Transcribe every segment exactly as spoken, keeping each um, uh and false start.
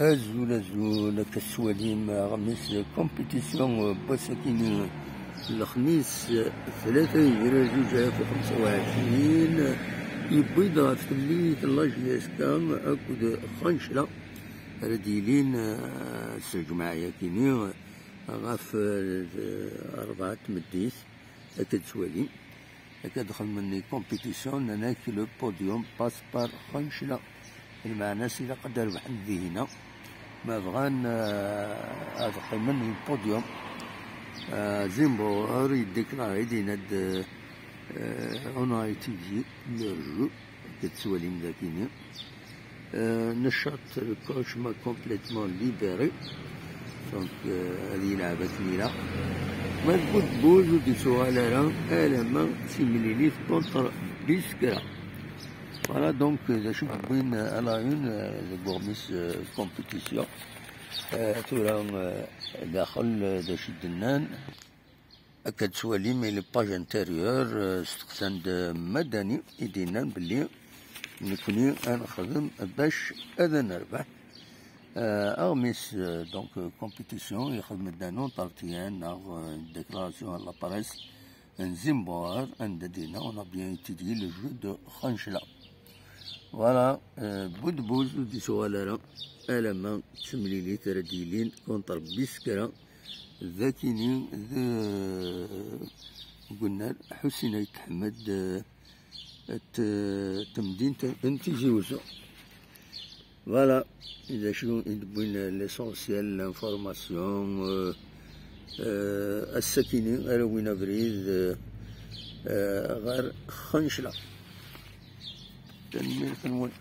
Azul, azul, akka tettwalim aɣmis compétition n wass-akini, lexmis, tlata yebrir zuǧ alaf u xemsa u ɛecrin, yewwi-d ɣef temlilit n la J S K akked Xancla, ara d-yilin, eh, s lǧemɛa-yakini ɣef, eh, rebɛa n tmeddit, akka d-tettwalim. Akka d-xedmen les compétitions, nnan-ak le podium passe par Xancla. Lmeɛna-s ilaq ad d-rebḥen dihina ma bɣan, eh, ad qqimen le podium. Eh, Zimbauer yeddiklari-d, yenna-d, eh, on a étudié leur jeu, akka d-tettwalim dakini. Euh, Neccat, le coach, m'a complètement libéré. Donc, euh, ad yelɛeb akken ilaq. Ma d Boudbouz ur d-yettuɣal ara alamma d timlilit contre Biskra. Voilà, donc, euh, d acu i yewwin, euh, à la une, euh, deg uɣmis, euh, compétition. Euh, tura, euh, daxel, euh, d acu i d-nnan. Akka d-tettwalim i les pages intérieures, euh, steqsan-d Madani, i d-yennan belli nekni ad nexdem bac ad nerbeḥ. Euh, aɣmis, euh, donc, euh, compétition, yexdem-d un entretien, neɣ, euh, une déclaration à la presse, n Zimbauer, anda d-yenna, on a bien étudié le jeu de Xancla. Voilà, euh, Boudbouz ur d-yettuɣal ara alamma d timlilit ara d-yilin contre Biskra, d akini d, euh, Gunnar Ḥusin Ayt Ḥmed, euh, t-, temdint n Tizi Uzzu. Voilà, d acu i d-wwin l'essentiel, l'information, euh, euh, ass-akini ara win abrid, euh, euh, ɣer Xancla. Tanemmirt-nwen.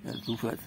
Ar tufat.